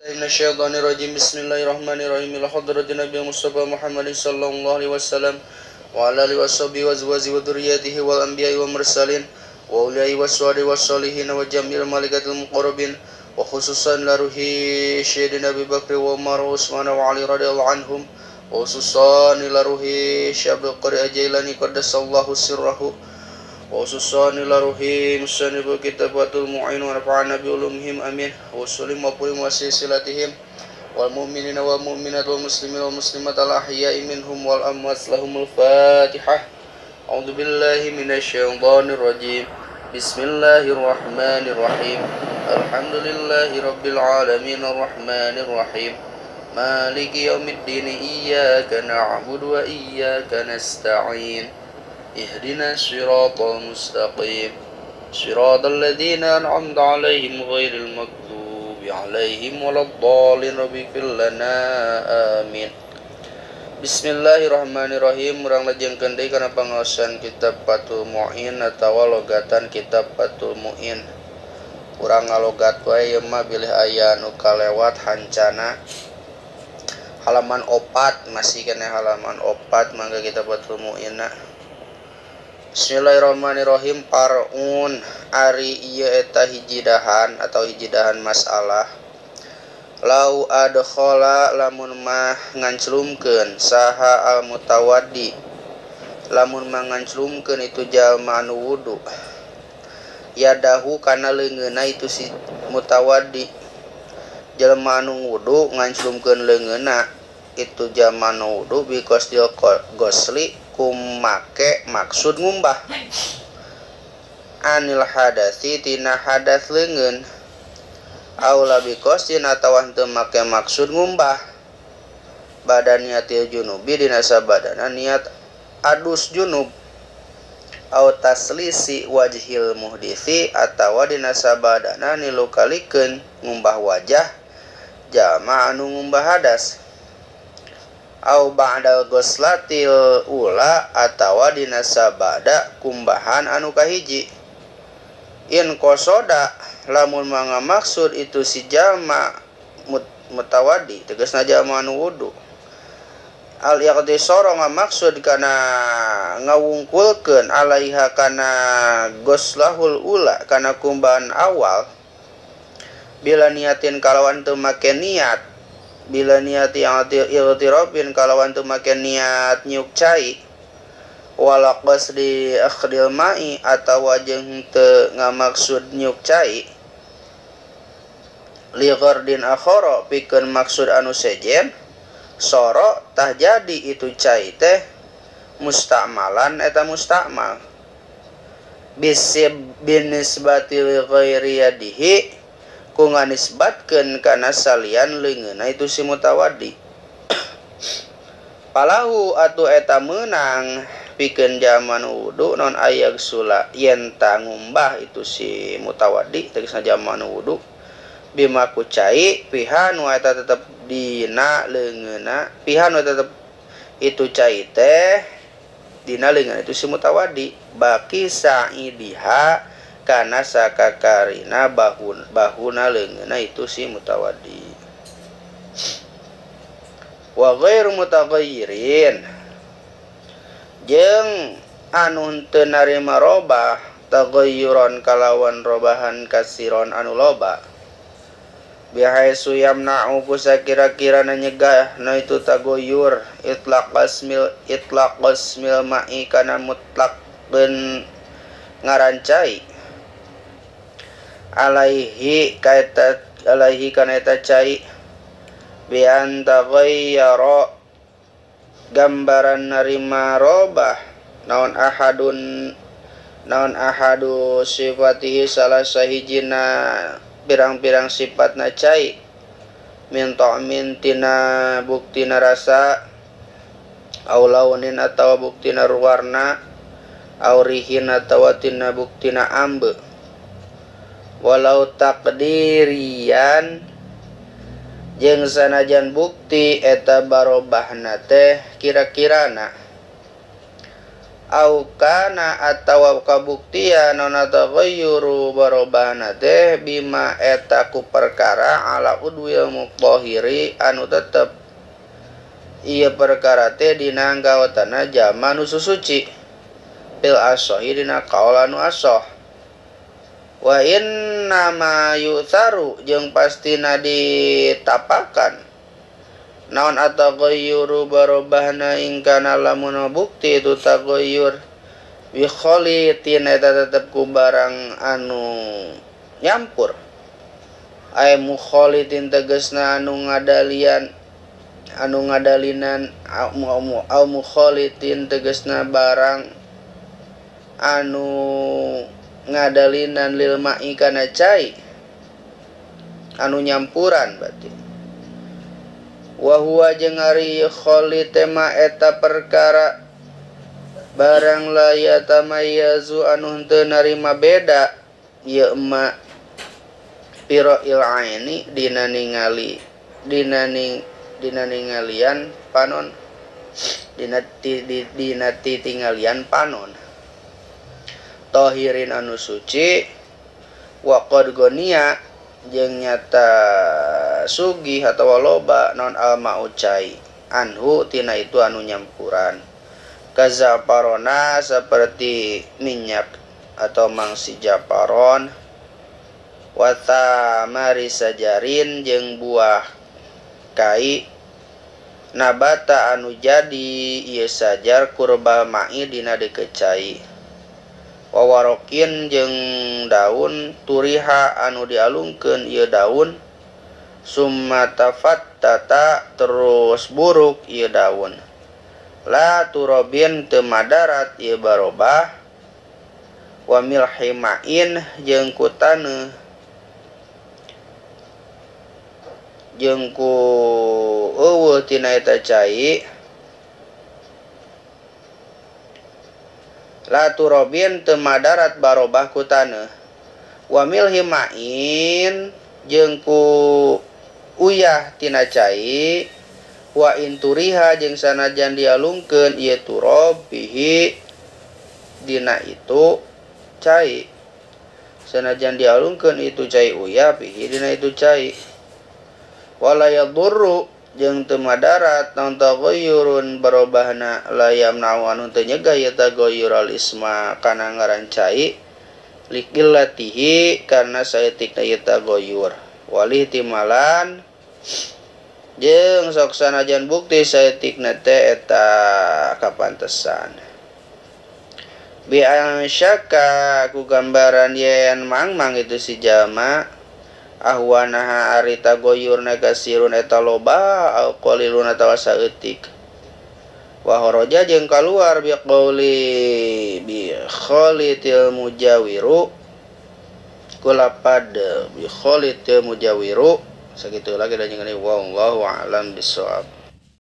Minasyaitonirrajim. Bismillahirrahmanirrahim. Ila hadratin Nabi Mustafa Muhammad sallallahu alaihi wasallam wa ala alihi washabihi wa azwajihi wa dzurriyyatihi wal anbiya'i wal mursalin wa ulai waswadi wassalihin wa jamil malaikatil muqarrabin wa khususan la ruhi sayyidina Abi Bakr wa Umar wa Utsman wa Ali radhiyallahu anhum wa khususan la ruhi Syekh Abdul Qadir Jailani qaddasallahu sirrahu wa khususan ila ruhi musannif kitabatul mu'in wa nafa'ana bi ulumihim amin wa sallim wa qul wa silsilatihim wal mu'minina wal mu'minat wal muslimin wal muslimat al ahya'i minhum wal amwat lahumul fatihah. A'udzu billahi minasyaitonir rajim. Bismillahirrahmanirrahim. Alhamdulillahi rabbil alamin arrahmanir rahim maliki yaumiddin iyyaka na'budu wa iyyaka nasta'in اهدنا الصراط المستقيم صراط الذين أنعمت عليهم غير المغضوب عليهم ولا الضالين رب اغفر لنا آمين. Bismillahirrahmanirrahim. Urang lajengkeun deui kana pangaosan kitab Fathul Mu'in atawa logatan kitab Fathul Mu'in. Urang ngalogat wae ieu mah bilih aya nu kalewat hancana. Halaman 4 masih kena halaman 4 mangga kitab Fathul Mu'inna. Bismillahirrahmanirrahim. Parun ari ieu eta hijidahan atau hijidahan masalah. Lau adkhala lamun mah nganclumkeun saha al mutawaddi, lamun mah nganclumkeun itu jalma anu wudu, yadahu kana leungeunna itu si mutawaddi. Jalma anu wudu nganclumkeun leungeunna itu jalma anu wudu biqasdil ghusli kumake maksud ngumbah anil hadasi tina hadas leungeun aula biqasdin atawa henteu make maksud ngumbah badan niatil junubi dina sabadana niat adus junub au taslisi wajhil muhdisi atawa dina sabadana nilukalikeun ngumbah wajah jalma anu ngumbah hadas au ba'dal ghuslatil ula atawa dina sabada kumbahan anu kahiji. In qasoda lamun manga maksud itu si jalma mutawadi tegasna jalma anu wudu al iqtisara ngamaksud kana ngawungkulkeun alaiha kana ghuslahul ula kana kumbahan awal bila niatin kalawan teu make niat bila niat yang iltirabin kalawan teu make niat nyuk cai wala qasdi akhdil ma'i atawa jeung teu ngamaksud nyuk cai li ghardin akhara pikeun maksud anu sejen soro tah jadi itu cai teh musta'malan eta mustakmal bisib binisbati li ghairi yadihi ku nganisbatkeun kana salian leungeunna itu si mutawaddi. Palahu atuh eta meunang pikeun jaman wudu non ayag sula yen ta ngumbah itu si mutawaddi tegasna jaman wudu bima ku cai piha nu eta tetep dina leungeunna piha nu tetep itu cai teh dina leungeunna itu si mutawaddi baki sa'idiha kana sakakarina bahuna leungeunna itu si mutawaddi. Wa ghairu mutaghayyirin jeung anu teu narima robah taghayyuran kalawan robahan kasiron anu loba bihaisu yamna'u kusakira-kirana nyegah na itu taghayyur itlaq qasmil ma'i kana mutlaqkeun ngarancai alaihi kaita alaihi kana eta cai bi an taghayyara gambaran narima robah naon ahadun naon ahadu sifatihi salah sahijina pirang-pirang sifatna cai min ta'min tina buktina rasa au launin atawa buktina warna au rihin atawa tina buktina ambe walau takdirian jeung sanajan bukti eta barobahna teh kira-kirana Au kana atawa kabuktian naon taghayyuru barobahna teh bima eta ku perkara ala udwil mutahhiri anu tetep ieu perkara teh dina anggotana jalma nu susuci fil asohi dina kaul anu asoh. Wa inna ma yutharu jeung pastina ditapakan naon ataghayyuru barobahna ingkana lamun bukti itu taghayyur bi khalitin eta tetep ku barang anu nyampur ay mukhalitin tegasna anu ngadalian anu ngadalinan au mukhalitin tegasna barang anu ngadalinan lil ma'i kana cai anu nyampuran berarti. Wa huwa jeung ari khalite ma eta perkara barang la yatamayyazu anu henteu narima beda ieu ma pira'il aini dina ningali dina ningalian panon dina titinggalian panon tohirin anu suci wa qad gonia jeung nyata sugih atawa loba non almau cai anhu tina itu anu nyampuran kazaparona seperti minyak atau mangsi japaron wa thamari sajarin jeung buah kai nabata anu jadi ieu sajar kurbal ma'i dina deukeut cai wawarokin jeung daun turiha anu dialungkeun ieu daun summa tafattata terus buruk ieu daun la turabin teu madarat ieu barobah wa milhimain jeung ku taneuh jeung ku eueuh tina eta cai la turabin teu madarat barobah ku taneuh wa milhimain jeung ku uyah tina cai wa inturiha jeung sanajan dialungkeun ieu turab bihi dina itu cai sanajan dialungkeun itu cai uyah bihi dina itu cai wala yadurru jeung teu madarat naon taghayyurun barobahna la yamna'u anu teu nyegah ieu taghayyural isma kana ngaran cai liqillatihi karena saeutikna ieu taghayyur walih timalan jeung sok sanajan bukti saeutikna teh eta kapantesan bi syaka ku gambaran yen mangmang itu si jalma ahwanaha ari taghayyurna kasirun eta loba au qalilun atawa saeutik wa kharaja jeung kaluar bi qauli bi khalitil mujawiru kulapad bi khalitil mujawiru sakitu lagi dan jeung wallahu a'lam bissawab.